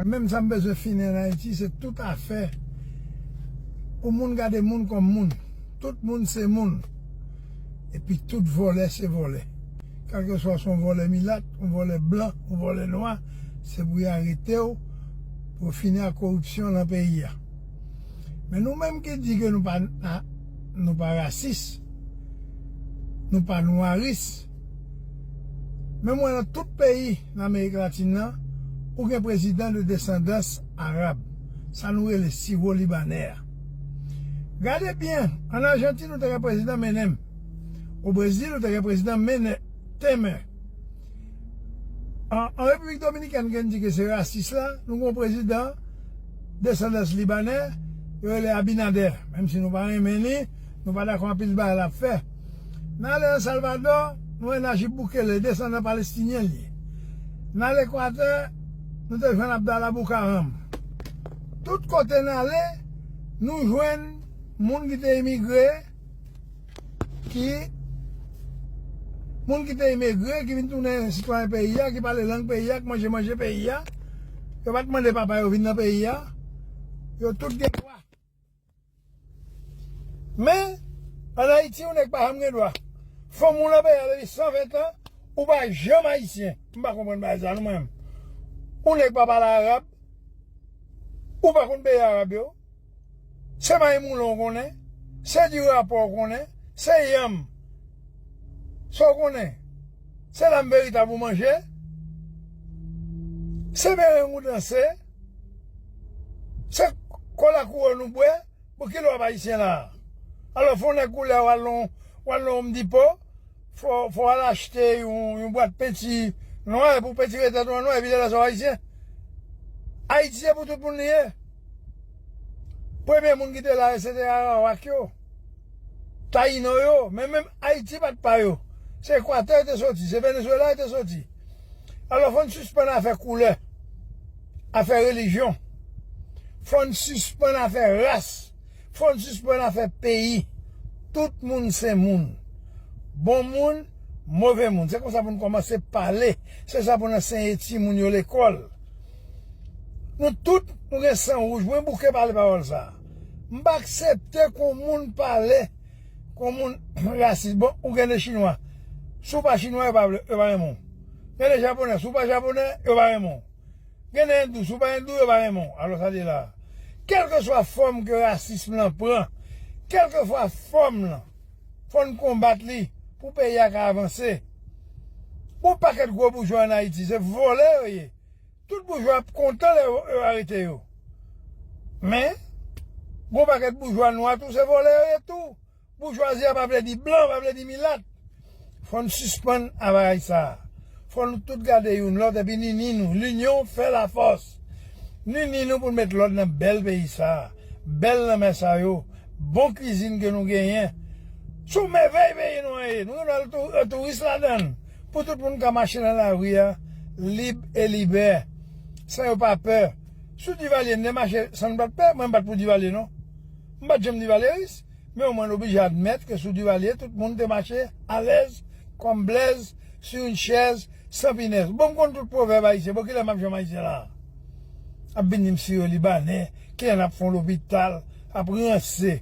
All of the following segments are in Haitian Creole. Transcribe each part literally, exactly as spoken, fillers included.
Menm sa m bezwen fini ann Ayiti, se tout afè pou moun gade moun kòm moun. Tout moun se moun. Epi tout vòlè se vòlè. Kèlkeswa se yon vòlè milat, yon vòlè blan, yon vòlè nwa, se pou y arete w, pou w fini ak koripsyon nan peyi a. Men nou menm ki di ke nou pa, nou pa rasis, nou pa nwaris, men mwen nan tout peyi nan Amerik Latin nan, ou gen prezidan de desandans arab. Sa nou rele siwo libanè a. Gade byen, ann Ajantin, ou te gen prezidan Menem. O Brezil, ou te gen prezidan Menem, Temer. An, an Repiblik Dominikèn, ke n di ke se rasis la, nou gen yon prezidan desandans libanè, yo rele Abinader. Menm si nou pa renmen li, nou pa dakò anpil bagay l ap fè. N ale Èl Salvadò, nou wè Najib Bukele, desandan palestinyen li ye. N ale Ekwatè, nou te jwenn Abdallah Bucaram. Tout kote n ale, nou jwenn moun ki te imigre, ki, moun ki te imigre, ki vin tounen sitwayen peyi a, ki pale lang peyi a, ki manje manje peyi a. Yo pa t mande papa yo vin nan peyi a. Yo tout gen dwa. Men, ann Ayiti, yon nèg pa janm gen dwa. Fanm ou nan peyi a depi san ven tan, ou pa janm ayisyen. M pa konprann bagay sa, non, mwen menm. Yon nèg pa pale arab, ou pa konn peyi arab yo. Se mayi moulen w konnen, se di rapò w konnen, se yanm. Sa w konnen, se lam veritab ou manje, se mereng ou danse, se kola kouwòn ou bwè. Bon, kilè w ap ayisyen la a? Alò, fò w nèg koulè w al nan, w al nan Home Depot, fò, fò w al achte yon, yon bwat penti nwa, epi w pentire tèt ou an nwa, epi lè sa w ayisyen. Ayiti se pou tout moun li ye. Premye moun ki te la, se te Arawak yo, Tayino yo, men menm Ayiti pa t pa yo. Se Ekwatè yo te soti, se Venezuela yo te soti. Alò, fò n sispann afè koulè, afè relijyon. Fò n sispann afè ras. Fò n sispann afè peyi. Tout moun se moun. Bon moun, move moun. Se konsa pou n kòmanse pale. Se sa pou n ansenye timoun yo lekòl. Nou tout, nou gen san wouj. Mwen bouke pale pawòl sa a. M pa aksepte kon moun pale, kon moun rasis. Bon, ou gen de chinwa. Si w pa chinwa, yo pa vle, yo pa renmen w. Gen de japonè, si w pa japonè, yo pa renmen w. Gen de endou, si w pa endou, yo pa renmen w. Alò, sa te la. Kèlkeswa fòm ke rasism lan pran, kèlkeswa fòm lan, fò n konbat li pou peyi a ka avanse. Yon pakèt gwo boujwa ann Ayiti, se vòlè yo ye. Tout boujwa ap kontan lè yo, yo arete yo. Men, gon pakèt boujwa nwa tou, se vòlè yo ye tou. Boujwazi a pa vle di blan, pa vle di milat. Fò n sispann a bagay sa a. Fò nou tout gade youn lòt epi n ini nou. L'union fait la force. N ini nou pou n met lòd nan bèl peyi sa a. Bèl lanmè sa yo. Bon kwizin ke nou genyen. Se yon mèvèy peyi nou an ye. Nou gen dwa al tou-, touris ladan l. Pou tout moun ka mache nan lari a, lib e libè. San yo pa pè. Sou Divalye, n te mache san n pa t pè. Mwen, m pa t pou Divalye, non. M pa t janm divalyeris. Men omwen, n oblije admèt ke sou Divalye, tout moun te mache alèz, kòm Blèz, sou yon chèz, san pinèz. Bon, m konn tout pwovèb ayisyen. Bon, kilè m ap jwenn ayisyen la a? Ap vin di m siwo libanè, kilè n ap fè yon lopital, ap ranse.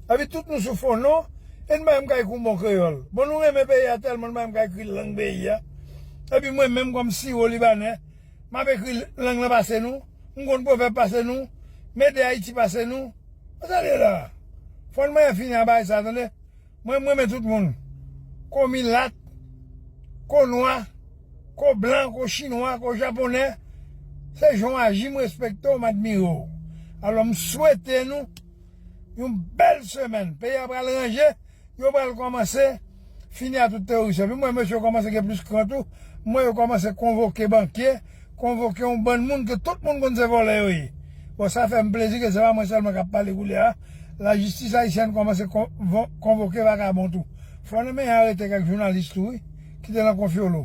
Epi tout nou sou fo non, e n pa menm ka ekri yon bon kreyòl. Bon, nou renmen peyi a tèlman, n pa menm ka ekri lang peyi a. Epi mwen menm, kòm siwo libanè, m ap ekri lang lan pase nou, m konn pwovèb pase nou, m ede Ayiti pase nou. Sa vle di la, fò n manyen fini a bagay sa, tande. Mwen, m renmen tout moun. Ko milat, ko nwa, ko blan, ko chinwa, ko japonè. Se jan w aji, m respekte w, m admire w. Alò, m swete nou yon bèl semèn. Peyi a pral ranje, yo pral kòmanse fini a tout teworis yo. Epi m wè mesye yo kòmanse gen plis kran tou. M wè yo kòmanse konvoke bankye, konvoke yon bann moun ke tout moun konn se vòlè yo ye. Bon, sa fè m plezi ke se pa mwen sèlman k ap pale koulye a. Lajistis ayisyèn kòmanse konvo-, konvoke vakabon tou. Fò nou menm arete kèk jounalis tou, wi, ki te nan konfyolo.